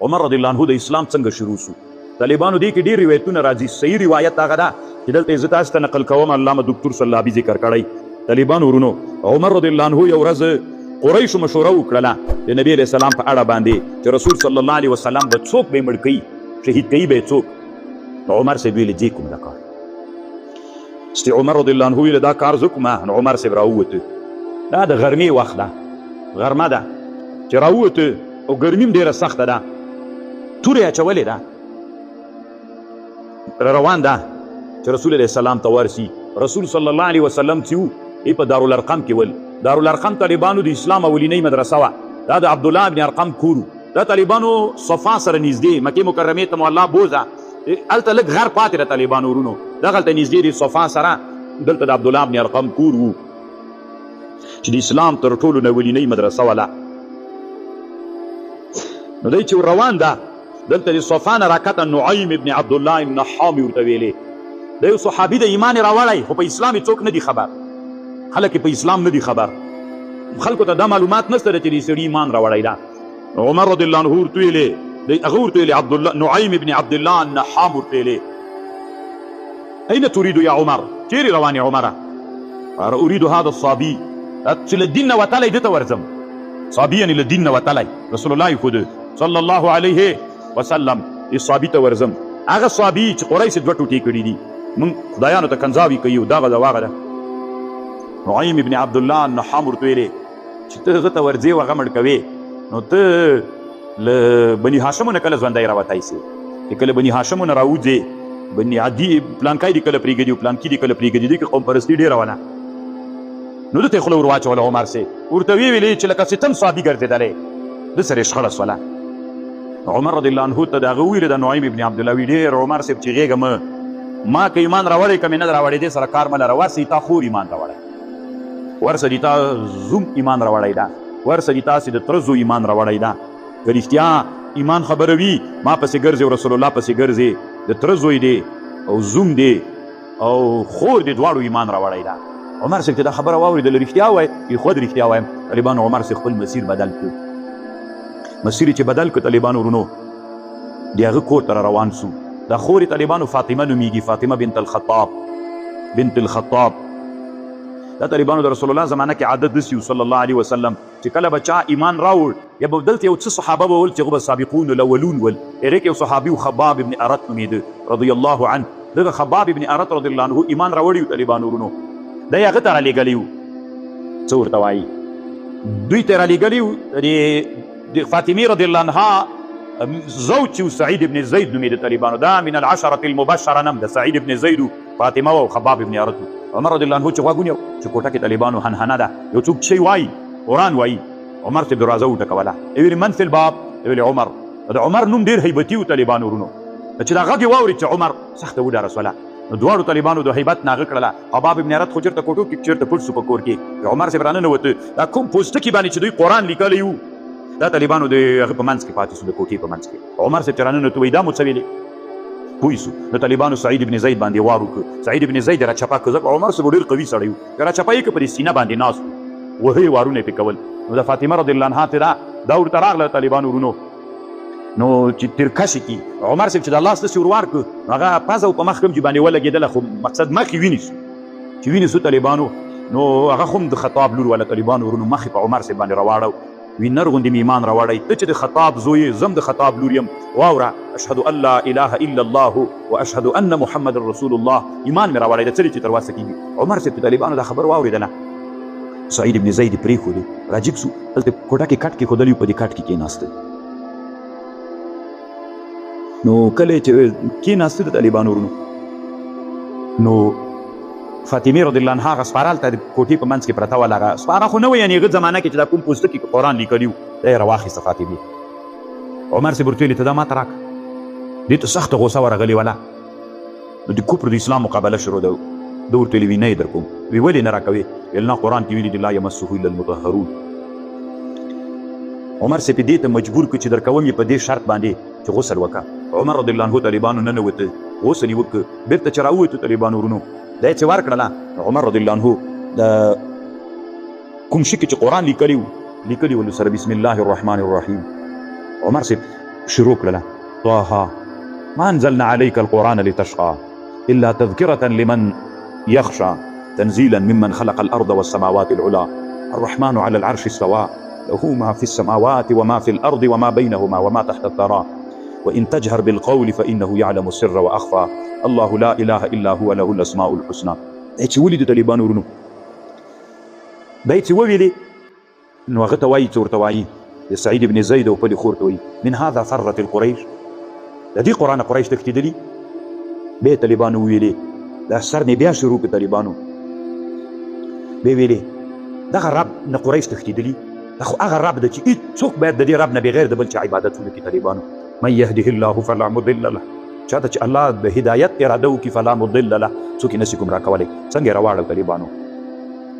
عمر رضی الله عنه د اسلام څنګه شروع سو؟ طالبانو دې کې ډېر روایتونه راځي. صحیح روایت هغه ده چې دلته یې زه تاسو ته نقل کوم، علامه دکتور صلابي ذکر کړی. طالبانو ورونو، عمر رضی الله عنه یو ورځ قریشو مشوره وکړله د نبی علیه السلام په اړه باندې چې رسول صلی الله علیه وسلم به څوک به یې مړ کوي، شهید کوي به یې څوک. نو عمر صاحب ویلې زه کوم دا کار. چې عمر رضی الله عنه ویل دا کار زه کوم، نو عمر صاحب راووته. دا د غرمې وخت ده، غرمه ده چې راووته او ګرمي هم ډېره سخته ده، توره یې اچولې ده، روان ده چې رسول علیه السلام ته ورسي. رسول صلی الله علیه وسلم چې وو ای په دارالارقم کې ول. دارالارقم طالبانو د اسلام اولینۍ مدرسه وه، دا د عبدالله ابن ارقم کور و. دا طالبانو صفا سره نږدې مکې مکرمې ته مو الله بوځه، هلته لږ غر پاتې ده طالبانو ورونو، دغلته نږدې د صفا سره دلته د عبدالله ابن ارقم کور و چې د اسلام تر ټولو نولینۍ مدرسه وله. نو دی چې روان ده دلته د صفا نه راکته نعیم ابن عبدالله النحام ورته ویلې، دی یو صحابي د ایمان یې راوړی خو په اسلام یې څوک نه دي خبر، خلک یې په اسلام نه دي خبر، خلکو ته دا معلومات نشته چې دې سړي ایمان راوړی ده. عمر رضی الله عنه ورته ویلې، دی هغه ورته ویلې عبدالله نعیم ابن عبدالله النحام ورته ویلې اين تريد يا عمر؟ چیرې روان یې عمره؟ قال اريد هذا الصابي، چې له دین نه وتلی ده ته ورځم. صابي یعنې له دین نه وتلی، رسول الله یې ښوده صلی الله علیه وسلم، دې صابي ته ورځم، هغه صابي چې قریش یې دوه ټوټې کړي دي، موږ خدایانو ته کنځاوې کوي او دغه ده واغه ده. نعیم ابن عبدالله النحام ورته ویلې چې ته هغه ته ورځې او هغه مړ کوې، نو ته له بني هاشمو نه کله ژوندی راوتی سې؟ چې کله بني هاشمو نه راوځې، بني عدي پلانکی دې کله پرېږدي او پلانکي دې کله پرېږدي، دې کې قوم پرستي ډېره وه نه. نو ده ته یې خوله ور واچوله عمر سې، ورته ویې ویلې چې لکه ستم صابي ګرځېدلی، ده سره یې شخړه سوله. عمر رضی الله عنه ته د هغه وویل د نعیم ابن عبدالله وي ډېر عمر صاحب چې غېږه مه، ما که ایمان راوړی که مې نه راوړی دې سره کار مه لره، ورسې تا خور ایمان راوړی، ورسه دي تا زوم ایمان راوړی ده، ورسه دي تاسې د تره زوی ایمان راوړی ده، که رښتیا ایمان خبره وي ما پسې ګرځې او رسول الله پسې ګرځې، د تره زوی دی او زوم دی او خور دی دواړو ایمان راوړی ده. عمر صاحب چې دا خبره واورېدله رښتیا وایې؟ خو رښتیا وایم. طالبانو عمر صاحب خپل مسیر بدل کړ، مسیر یې چې بدل کړ طالبانو ورونو د هغه کور ته روان سو. دا خور طالبانو فاطمه نومیږي، فاطمه بنت الخطاب، بنت الخطاب. دا طالبانو د رسول الله زمانه کې عادت داسې و صلی الله علیه وسلم چې کله به چا ایمان راوړ یا به دلته یو څه صحابه به ول چې هغه به سابقون الاولون ول، هغې کې یو صحابي و خباب ابن ارت نومېده رضی الله عنه. دغه خباب ابن ارت رضی الله عنه ایمان راوړی و طالبانو ورونو، دی هغه ته رالیږلی و. څه ورته وایي؟ دوی ته رالیږلی و د فاطمې رضی الله عنها زوج چې سعید ابن زید نومېده طالبانو، دا من العشرة المبشره نم ده، سعید ابن زید فاطمه او خباب ابن ارت. عمر رضی الله عنه چې غوږ ونیو چې کوټه کې طالبانو هنهنه ده، یو څوک چې وایي قرآن وایي، عمر ته دروازه وټکوله، ویل من فی الباب؟ ویل عمر. د عمر نوم ډېر هیبتي و طالبانو ورونو، چې دا غږ یې واورېد چې عمر سخته وډاره سوله. نو دواړو طالبانو د هیبت نه هغه کړله. خباب ابن ارت خو چېرته کوټو کې چېرته پټ سو په کور کې، عمر صاحب راننوته، دا کوم پوستکي باندې چې دوی قرآن لیکلی و دا طالبانو د هغه په منځ کې پاتې سو، د کوټې په منځ کې. عمر صاحب چې راننوته وایي دا مو څه ویلې؟ پوه سو. نو طالبانو سعید ابن زید باندې وار وکړ، سعید ابن زید راچپه کړ، ځکه عمر صاحب ډېر قوي سړی و، که راچپه یې کړ په دې سینه باندې ناست و، وهه یې وارونه یې پرې کول. نو د فاطمه رضی الله عنها ته دا ورته راغله طالبانو ورونو، نو چې ترکش یې کړي، عمر صاحب چې د لاس داسې ور وار کړ، نو هغه پزه او په مخ کوم چې باندې ولګېدله، خو مقصد مخ یې ویني سو، چې ویني سو طالبانو، نو هغه خو هم د خطاب لور وله طالبانو ورونو، مخ یې په عمر صاحب باندې راواړو، وی نر غوندې مې ایمان راوړی، ته چې د خطاب زوی یې، زه هم د خطاب لور یم، واوره اشهد ان لا اله الا الله و اشهد ان محمد رسول الله، ایمان مې راوړی د څه چې تر واسه کېږي. عمر صاحب چې طالبانو دا خبر واورېدله، سعید ابن زید یې پرېښود، راجګ سو، هلته کوټه کې کټ کېښودلی و، په دې کټ کې کېناسته. نو کله چې کېناسته د طالبانو ورونو، نو فاطمې رضی الله عنها هغه سپاره هلته د کوټې په منځ کې پرته وه، هغه سپاره خو نه وه، یعنې هغه زمانه کې چې دا کوم پوستکي کې قرآن لیکلی و، دا یې راواخیسته فاطمې. عمر صاحب ورته ویلې ته دا ماته راکړه. دې ته سخته غوسه ورغلې وله، نو د کفر د اسلام مقابله شروع ده. ده ورته ویلې وي نه یې در کوم. وی ولې نه راکوې؟ ویل نه قرآن کې ویلي دي لا یمسه الا المطهرون. عمر صاحب دې ته مجبور کړ چې درکوم یې په دې شرط باندې چې غسل وکړه. عمر رضی الله عنه طالبانو ننوته، غسل یې وکړ، بېرته چې راووته طالبانو ورونو دا یې چې ورکړله. عمر رضی الله عنه د کوم شي کې چې قرآن لیکلی و، لیکلی و سره بسم الله الرحمن الرحیم. عمر صاحب شروع کړله، طه ما انزلنا عليك القرآن لتشقى إلا تذكرة لمن يخشى تنزيلا ممن خلق الأرض والسماوات العلى الرحمن على العرش استوى له ما في السماوات وما في الأرض وما بينهما وما تحت الثرى وإن تجهر بالقول فإنه يعلم السر وأخفى الله لا إله إلا هو له الأسماء الحسنى. دا چې ولید طالبانو ورونو، دا چې وویلې نو هغه ته وایي چې ورته وایي د سعید بن زید او خپلې خور ته وایي من هذا فرت القریش، د دې قرآنه قریش تښتېدلي. بیا طالبانو وویلې دا سر نه بیا شروع کړ طالبانو، بیا ویلې دغه رب نه قریش تښتېدلي، دا خو هغه رب ده چې هېڅوک باید د دې رب نه بغیر د بل چا عبادت ونه کړي. طالبانو من يهده الله فلا مضل له، چاته چې الله د هدایت اراده وکړي فلا مضل له، څوک یې نسي ګمراه کولی. څنګه یې راواړل طالبانو؟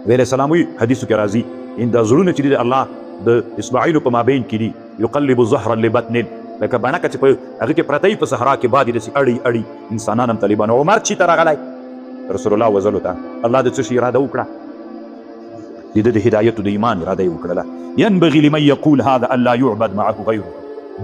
نبی علیه السلام وایي حدیثو کې راځي ان دا زړونه چې دي د الله د اسماعیلو په مابین کې دي، یقلب ظهرا لبطن، لکه بڼکه چې په هغه کې پرته وي په صحرا کې باد یې داسې اړي اړي انسانان هم طالبانو. عمر چیرته راغلی؟ رسول الله وزلو ته. الله د څه شي اراده وکړه؟ د ده د هدایت د ایمان اراده یې وکړله. ينبغي لمن يقول هذا ألا يعبد معه غيره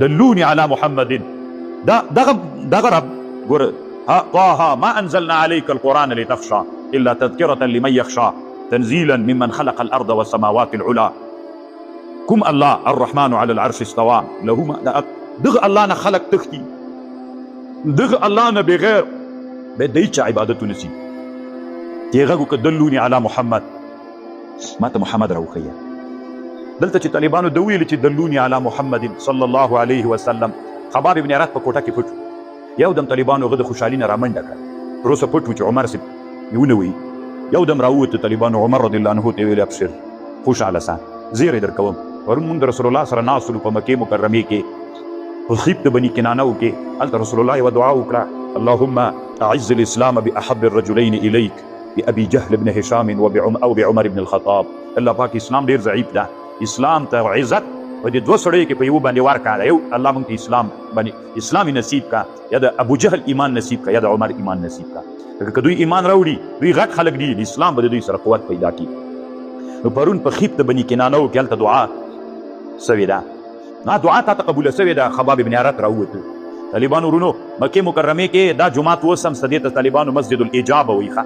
دلوني على محمد. دا دغه رب ګوره، طه ما أنزلنا عليك القرآن لتخشى إلا تذكرة لمن يخشى تنزيلا ممن خلق الأرض والسماوات العلى. کوم الله الرحمن على العرش استوى له ما دغه الله نه خلق تښتي، دغه الله نه بغیر باید د هیچا عبادت ونسي. چې غږ وکړه دلوني على محمد، ما ته محمد راوښیه. دلته چې طالبانو ده وویل چې دلوني على محمد صلی الله علیه وسلم، خباب ابن ارت په کوټه کې پټ و. یو دم طالبانو هغه د خوشحالي نه رامنډه کړه، تر اوسه پټ و چې عمر صاحب یې ونه وایي. یو دم راووت طالبانو عمر رضی الله عنه ته ویل ابشر خوشحاله سه، زیری در کوم. پرون مونږ د رسول الله سره ناست ولو په مکې مکرمې کې، په خیب د بني کنانه کې، هلته رسول الله یوه دعا وکړه، اللهم اعز الاسلام باحب الرجلین الیک بأبي جهل بن هشام او بعمر بن الخطاب. الله پاک اسلام ډېر ضعیف ده، اسلام ته عزت په دې دوه سړیو کې په یوه باندې ورکړه، یو الله مونږ ته اسلام باندې اسلام نصیب کړه، یا د ابو جهل ایمان نصیب کړه، یا د عمر ایمان نصیب کړه. ځکه که دوی ایمان راوړي، دوی غټ خلک دي، اسلام به د دوی سره قوت پیدا کړي. نو پرون په خیب د بني کنانه کې هلته دعا سوې ده، نا دعا تا ته قبوله سوې ده. خباب ابن ارت راووت. طالبانو ورونو مکې مکرمې کې دا جومات اوس هم شته، دې ته طالبانو مسجد الاجابه وایي. ښه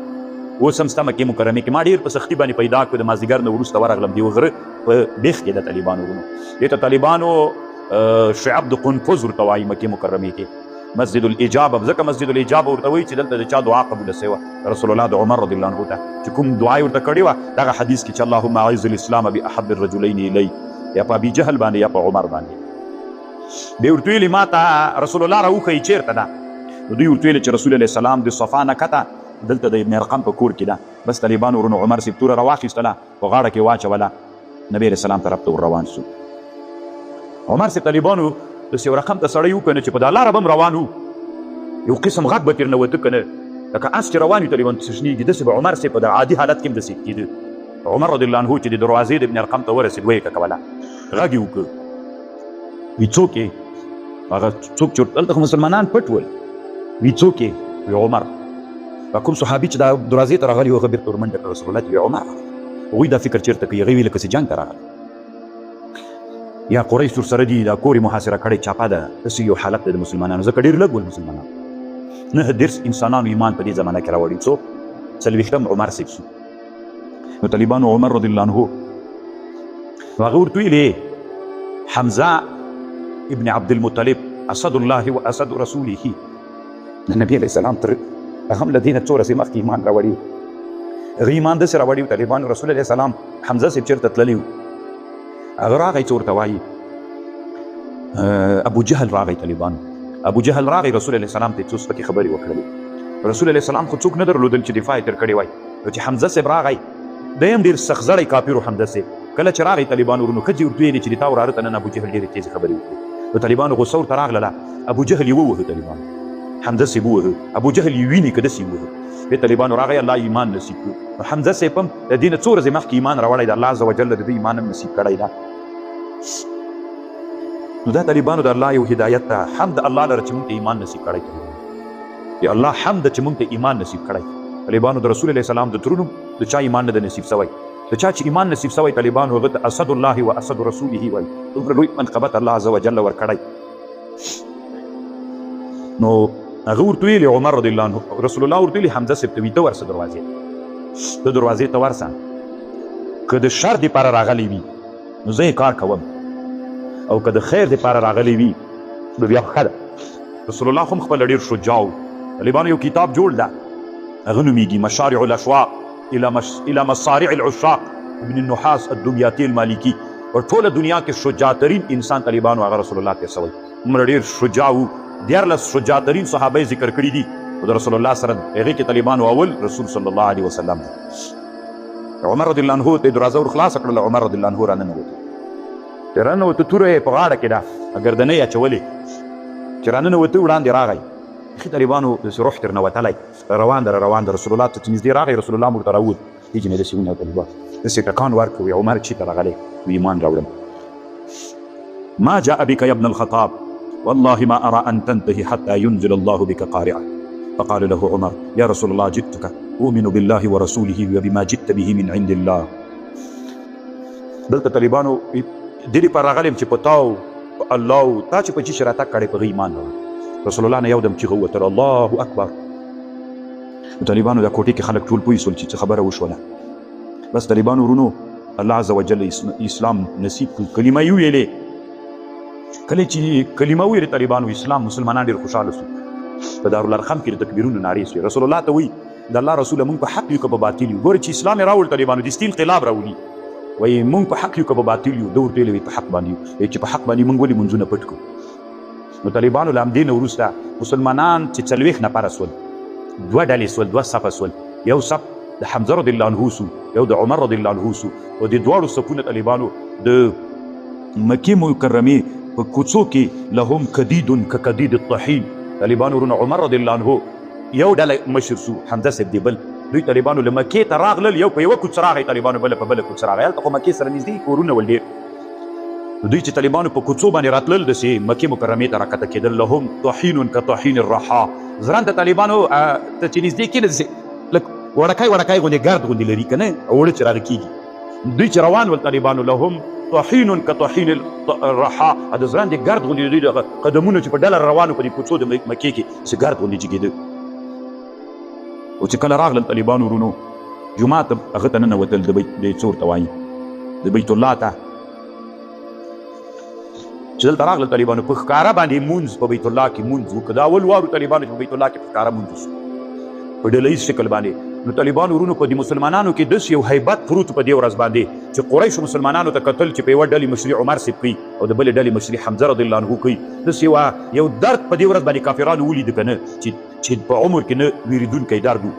اوس هم شته مکې مکرمې کې. ما ډېر په سختي باندې پیدا کړو، د مازدیګر نه وروسته ورغلم، د یوه غره په بېخ کې د طالبانو ورونو. دې ته طالبانو شعب د قنفذ ورته وایي مکې مکرمې کې مسجد الاجابه. ځکه مسجد الاجابه ورته وایي چې دلته د چا دعا قبوله سوې وه، رسول الله د عمر رضی الله عنه ته چې کوم دعا یې ورته کړې وه، دغه حدیث کې چې اللهم اعز الاسلام باحب الرجلین الی، یا په ابي جهل باندې یا په عمر باندې. بیا ورته ویلي ما ته رسول الله راوښیي چېرته ده. نو دوی ورته ویلي چې رسول علیه السلام د صفا نه کته دلته د ابن ارقم په کور کې ده. بس طالبانو ورونو عمر صاحب توره راواخیستله، په غاړه کې واچوله، نبی علیه السلام طرف ته ور روان سو. عمر صاحب طالبانو داسې یو رقم ته سړی و که نه چې په دا لاره به هم روان و، یو قسم غږ به ترېنه وته که نه، لکه اس چې روان وي طالبان پسې شنېږي، داسې به عمر صاحب په دا عادي حالت کې هم داسې کېده. عمر رضی الله عنه چې د دروازې د ابن ارقم ته ورسېد، ویې ککوله، غږ یې وکړ، وی څوک یې؟ هغه څوک چې دلته خو مسلمانان پټ ول، وی څوک یې؟ وی عمر. کوم صحابي چې دا دروازې ته راغلی و، هغه بېرته ورمنډه کړه رسول الله ته، وی عمر. هغوی دا فکر چېرته کوي؟ هغوی ویل که څه جنګ ته راغلی یا قریش ورسره دي، دا کور یې محاصره کړی، چاپه ده، داسې یو حالت دی د مسلمانانو، ځکه ډېر لږ ول مسلمانان. 39 انسانانو ایمان په دې زمانه کې راوړي، څو 40 عمر صاحب سو. نو طالبانو عمر رضی الله عنه نو هغه ورته ویلې حمزه ابن عبد المطلب اسد الله و اسد رسوله، د نبی علیه السلام تر هغه هم له دې نه څو ورځې مخکې ایمان راوړی و. هغه ایمان داسې راوړی و طالبانو رسول علیه السلام حمزه صاحب چېرته تللی و، هغه راغی چې ورته وایي ابو جهل راغی. طالبانو ابو جهل راغی رسول علیه السلام ته یې څو سپکې خبرې وکړلې. رسول علیه السلام خو څوک نه درلودل چې دفاع یې تر کړې وای. نو چې حمزه صاحب راغی، دی هم ډېر سخت زړی کافر و. حمزه صاحب کله چې راغی طالبانو ورونو ښځې ورته ویلې چې د تا وراره ته نن ابو جهل ډېرې تېزې خبرې وکړې. نو طالبانو غوسه ورته راغلله، ابو جهل یې ووهه، طالبانو حمزه صاحب ووهه، ابو جهل یې ویني که داسې ووهه. بیا طالبانو راغی الله ایمان نصیب کړو. نو حمزه صاحب هم د دې نه څو ورځې مخکې ایمان راوړی د الله عز وجل د دې ایمان هم نصیب کړی ده. نو دا طالبانو د الله یو هدایت ده، حمد الله لره چې مونږ ته ایمان نصیب کړی. یا الله حمد چې مونږ ته ایمان نصیب کړی. طالبانو د رسول علیه السلام د ترونو د چا ایمان نه ده نصیب سوی، د چا چې ایمان نصیب سوی طالبانو هغه ته اسد الله و اسد رسوله وایي. دومره لوی منقبت الله عز وجل ورکړی. نو هغه ورته ویلي عمر رضی الله عنه، رسول الله ورته ویلي حمزه صاحب ته وي ته ورسه دروازې ته، دروازې ته ورسه، که د شر دپاره راغلی وي نو زه یې کار کوم، او که د خیر دپاره راغلی وي نو بیا ښه ده. رسول الله هم خپله ډېر شجاع و. طالبانو یو کتاب جوړ ده، هغه نومېږي مشارع الاشواق الى مصارع العشاق ابن النحاس الدمياطي المالکي. په ټوله دنیا کې شجاع ترین انسان طالبانو هغه رسول الله تېر شوی، هومره ډېر شجاع و. 13 شجاع ترین صحابه یې ذکر کړي دي، خو د رسول الله سره هغې کې طالبانو اول رسول صلی الله علیه وسلم دی. عمر رضی الله عنه ته دروازه ور خلاصه کړله، عمر رضی الله عنه راننوتو، چې راننوتو توره یې په غاړه کې ده، ګردنۍ یې اچولې، چې راننوتو وړاندې راغی، ښي طالبانو داسې روح ترنه وتلی، روان ده روان ده. رسول الله ته چې نږدې راغی، رسول الله ورته راووت، دې جنې داسې ونیو طالبان داسې ټکان ورکړ، وایي عمر چېرته راغلی؟ وایي ایمان راوړم. ما جاء بك يا ابن الخطاب والله ما أرى أن تنتهي حتى ينزل الله بك قارعة. فقال له عمر يا رسول الله جئتك أؤمن بالله ورسوله وبما جئت به من عند الله. دلته طالبانو دې لپاره راغلی یم چې په تا او په الله او تا چې په چی شي راتګ کړی په هغه ایمان راوړم. رسول الله نه یو دم چیغه ووتله الله اکبر. طالبانو د کوټې کې خلک ټول پوه سول چې څه خبره وشوله. بس طالبانو ورونو الله عز وجل اسلام نصیب کړ، کلمه یې وویلې. کله چې کلمه وویلې طالبانو اسلام، مسلمانان ډېر خوشحاله سو. په دارالارقم کې د تکبیرونو نارې سوې. رسول الله ته وایي د الله رسوله مونږ په حق یو که په باطل یو؟ ګوره چې اسلام یې راوړ طالبانو د ستي انقلاب راولي. وایي مونږ په حق یو که په باطل یو؟ ده ورته ویلي وایي په حق باندې یو. وایي چې په حق باندې مونږ ولې مونځونه پټ کړو؟ نو طالبانو له همدې نه وروسته مسلمانان چې 40 نفره سول، دوه ډلې سول، دوه صفه سول. یو صف د حمزه رضی الله عنه سو، یو د عمر رضی الله عنه سو. او د دواړو صفونه طالبانو د مکې مکرمې په کوڅو کې لهم کدید ککدید الطحین. طالبانو ورونه عمر رضی الله عنه یو ډله مشر سو، حمزه صاحب دی بل. دوی طالبانو له مکې ته راغلل، یو په یوه کوڅه راغی طالبانو، بله په بله کوڅه راغی. هلته خو مکې سره نږدې کورونه ول ډېر. دوی چې طالبانو په کوڅو باندې راتلل داسې مکې مکرمې ته راکښته کېدل، لهم طحین کطحین الرحا. زرنده طالبانو ته چې نږدې کېنه داسې لږ وړکی وړکی غوندې ګرد غوندې لري که نه، اوړه چې راغی کېږي. دوی چې روان ول طالبانو لهم طحین کطحین الرحا، د زرندې ګرد غوندې دوی دغه قدمونه چې په ډله روانو په دې کوڅو د مکې کې داسې ګرد غوندې جګېده. او چې کله راغلل طالبانو ورونو جومات ته هغه ته ننوتل، د بیت د څه ورته وایي د بیت الله ته. چې دلته راغلل طالبانو په ښکاره باندې مونځ په بیت الله کې مونځ وکړ. دا اول وار طالبانو چې په بیت الله کې په ښکاره مونځ وشو په ډله ییز شکل باندې. نو طالبانو ورونو په دې مسلمانانو کې داسې یو هیبت پروت په دې ورځ باندې چې قریشو مسلمانانو ته کتل چې په یوه ډلې مشري عمر صاحب کوي او د بلې ډلې مشري حمزه رضی الله عنه کوي. داسې یو درد په دې ورځ باندې کافرانو ولید که نه چې په عمر کې نه ویرېدونکی درد و.